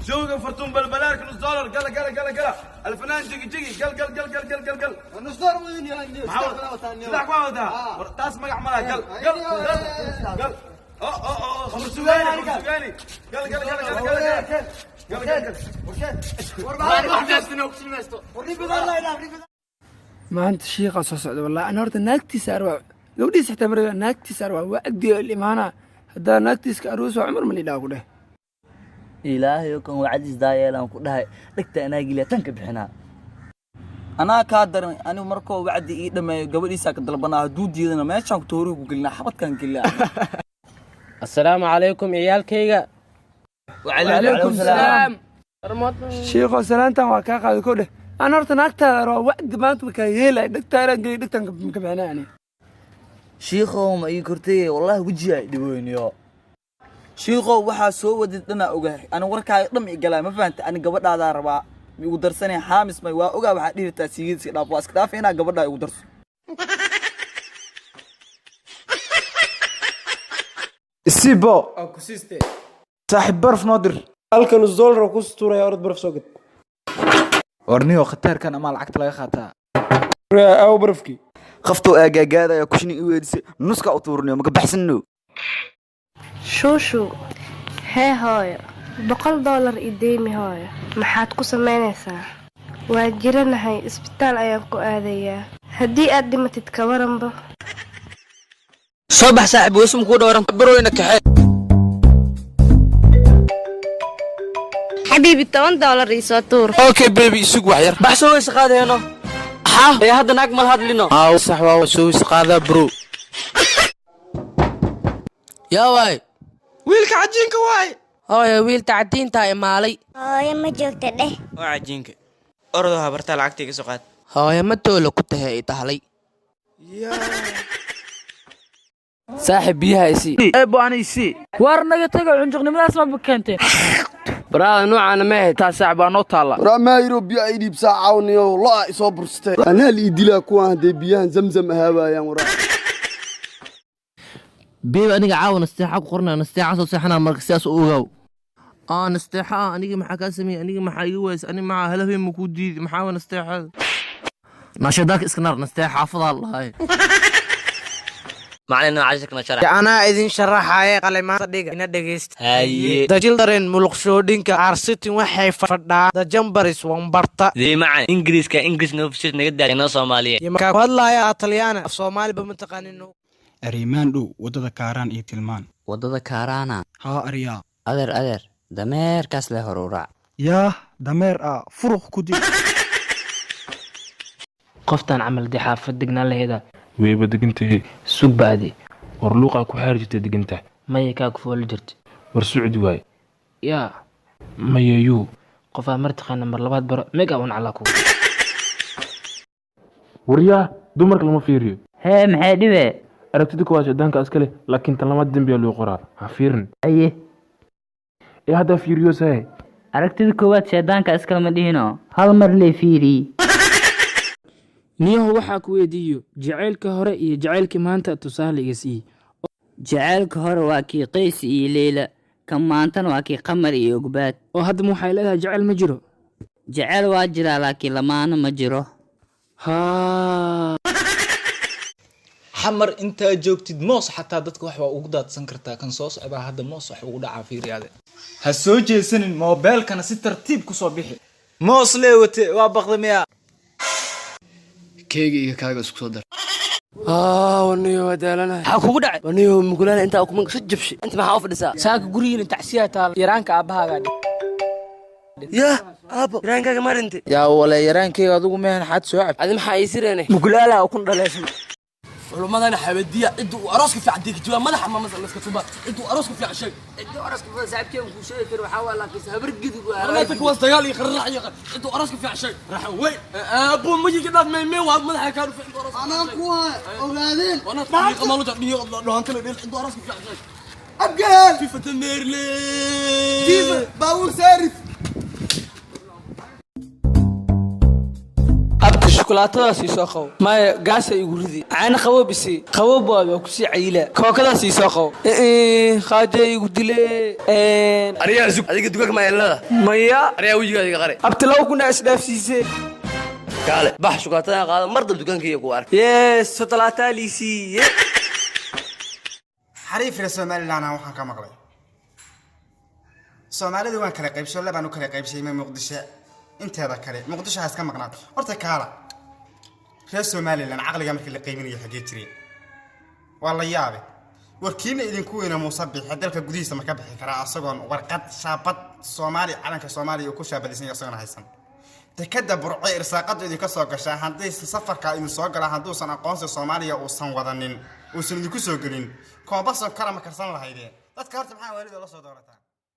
Showga Fartuun Balbalaarka nus dollar. Gala, gala, gala, gala. Alfanaan Jigi Jigi, gal, gal, gal, gal, gal, gal, gal. Nus dollar weyn yahay. Saddex ku wadaa. War taas magac malaha. Gal, gal, gal, gal. Oh, oh, oh, Qamar Sugaani, Qamar Sugaani, gal, gal, gal, gal, gal, gal, gal, gal, gal. Maanta shiiqa soo socda. Wallahi ana horta naagtiisa arwaa, gabdhiisa xitaa maraba, naagtiisa arwaa. Waa agdiyo imaana haddaa naagtiiska aroos waa cumar malidhaa ku dheh. Ilaahayo, kan wacdiis daayeelaan ku dhahay, dhegta anaa geliya tan ka bixinaa. Anaa kaa daran. Anigu markoo wacdi ii dhammeeyo, gabadhiisaa ka dalbanaa. Hadduu diidana, meeshaan toorihi ku gelinaa, xabadkaan gelinaa. Assalaamu calaykum, ciyaalkayga. Wacalaykum salaam. Shiikho, salaantan waa kaa qaaday ko dheh. Ana horta naagtaada arwaa, wacdi maanta markaa yeelay, dhegta anaa geliya, dhegtan ka bixinaa ani. Shiikhow, ma ii kortay? Wallahi wejigaa i dhibooyniyo. Shiikow, waxaa soo wadid dhanaa ogahay. Ani warkaaga dham i galaa, ma fahanta? Ani gabadhaadaa rabaa, ma igu darsanay? Xaamis may waa ogaa. Waxaa dhihi rabtaa siigida iska dhaaf. Waa iska dhaafa inaa gabadhaa igu darso. Isibo saaxiib, baraf noo dir. Halka nus dollar ku tuuraya, orod baraf soo gad. Warniyo, khatarkan amaa lacagta laga qaataa? Aw, barafkii. Qaftoo aagaagaadaya kushini i weedisay, nuska u tuurniyo, maka baxsanno. Shuushu, hee hooyo, $100 i deymi. Hooyo, maxaad ku samaynaysaa? Waa jiranahay, isbitaal ayaan ku aadayaa. Haddii aad dhimatid, ka waranbo? Soo bax saaxib, weysum kuu dhowran barooyna kaxee. Xabiibi, $10 ii soo tuur. Okay baby, isug wax yar. Bax, soo weyse qaadeeno. Maxaa ee hadda naag mal hadlino? Haa, sax, waa soo weyse qaadaa bro. Yaa waay? Wiilka cajiinka waay. Hooyo, wiilta cadiintaa imaalay. Hooyo ma joogta dheh. Waa cajiinka, orodoo habartaa lacagta iga soo qaad. Hooyo, ma toolo ku tahay i tahlay. Saaxib, biyaha isii. Eebo, ani isii. Waar naga tago, cunjuqnimadaas ma keenteen? Baraada noocaana ma ahayd. Taa saaxib baa noo taalla. Waraa maayiro, biyo ay dhiibsaa caawniyo, lo'a isoo bursatay. Anaa la ii dilaa kuwaan hadday biyahan Zamzam ahaabayaan waraa. Beeb, aniga caawa nasteexa ku qornaa, nasteexa soo seexanaa. Marka sidaas u ogaaw aa nasteexa ah. Aniga maxaa kaa sameeyey? Aniga maxaa iga waayis? Aniga maxaa halahey ma kuu diidi? Maxaa wa nasteexada naashadaanka iska naar, nasteexa xaafadaa lahaay. Macalin, cashirkana sharax. Anaa idin sharaxaya, qalimaanta dhiga, ina dhegeysta. Haye. The children muluqshoodhinka are sitting, waxay fadhaa, the chambers, wambarta. Dee macalin, Ingiriiska Ingiriis noo fasir, naga daa inoo Soomaaliya. Markaa ku hadlaaya Talyaana, af Soomaaliba ma taqaanin. Arimaan dhow, waddada Kaaraan iyo tilmaan. Waddada Kaaraana? Haa, aryaa. Adeer, adeer, dameerkaas le hor u raac. Yaah, dameer ah furuq ku dil. Qoftaan camal dee xaafad degnaan laheeda. Wayba degantahay. Sug bacdi. War luuqaa ku xaari jirta degantahay. Maya, kaa ku fooli jirta. War sucdi waay. Yaa. Maya yuu. Qofaa mar taqaana, mar labaad baro mega un calaa kugu. Waryaa, dumarka lama fiiriyo. Hee, maxay dhibe? Aragtida kuwaas shaydaanka iskale, laakiin tan lamaad dembiyaa lagu qoraa. Ha fiirin. Aye. Ee haddaa fiiriyo sahe. Aragtida koowaad shaydaanka iskalama dhihino, hal mar lee fiiriy. Niyahu, waxaa ku weydiiyo, jacaylka hore iyo jacaylka maanta tusaale iga sii. Jacaylka hore waa kii Qays iyo Leyla, kan maantana waa kii Qamar iyo Ogbaad. Oo hadda ma waxay leedahay jacayl ma jiro? Jacayl waa jiraa, laakiin lamaano ma jiro. Haa. Xamar intaa joogtid, moos xataa dadka wax waa ugu daadsan kartaa. Kan soo socdaa hadda moos wax ugu dhacaa, fiiriyaade. Ha soo jeesanin, moobeelkana si tartiib ku soo bixi. Moos lee wate, waa baqda miyaa? Keega iyo kaaga isku soo dar. Waniyo, waa daalanahay. Maxaa kugu dhacay? Waniyo, mugulaana intaa ukuman kasoo jabshay, inta maxaa u fadhisaa? Saaka gurigiina tacsiyaa taal, yaraanka aabbahaagaa. Yah, aabo, yaraankaaga ma dhintay? Yaa wale, yaraankeyga adigu mehan xad soo cab. Adi maxaa ii sireene? Mugulaala ukun dhaleeshan. Culummadana xabadiya cidda uu arooska fiican deegjiwaa madaxa ma masal iska tuba, cidda uu arooska fiican sheeg. Cidda arooska fiican saaxiibkeen kuu sheegi karo waxaa waa, laakiin habar gidib waa. Arrinta kuwaas dagaal iyo qarrac iyo cidda uu arooska fiican sheeg. Raxa weyn aabbo majiga dhaaf may may waa madaxa ka dhufay cidda arooska. Anaa kuwa ogaadeen. Wana taqiiqa malu jadhiyo dhahan kale dhil cidda arooska fiican sheeg. Abgaal fifa tameerle. Fifa baawur saarif. Abti. Shukulaatadaas ii soo qabo. Maya, gaasa igu ridi. Caano qaboob isii. Qaboob waa kusii cayila. Kookadaas ii soo qabo. Qaajo igu dile. Ariyaa sug, adiga dukaanka ma leeda? Maya. Ariyaa wejigaada iga qari. Abti 2000 isdhaafsiisee. Kaale bax, shukulaatada qaada, mar dab dukaankayga ku ark. Yes, shukulaataa liisiiye. Xariif reer Somaliland ah waxaan ka maqlay Soomaalida waan kala qaybsho, labaan u kala qaybshay, ma Muqdisho inteeda kale, Muqdisho ha iska maqnaat. Horta kaala reer Somaliland caqliga markii la qaybinayo xaggee jireen? Waa la yaabe. Warkiina idinku weyna Muuse Bixe dalka gudihiisa ma ka bixi karaa asagoon warqad shaabad Soomaali, calanka Soomaaliya uu ku shaabadaysan yahay asagoon haysan? Dekada Burco irsaaqadu idinka soo gashaa, haddii safarka idin soo galaa hadduusan aqoonsi Soomaaliya uusan wadanin, uusan idinku soo gelin, koombason kara ma karsan lahaydeen? Dadka horta maxaa waalida la soo doorataa?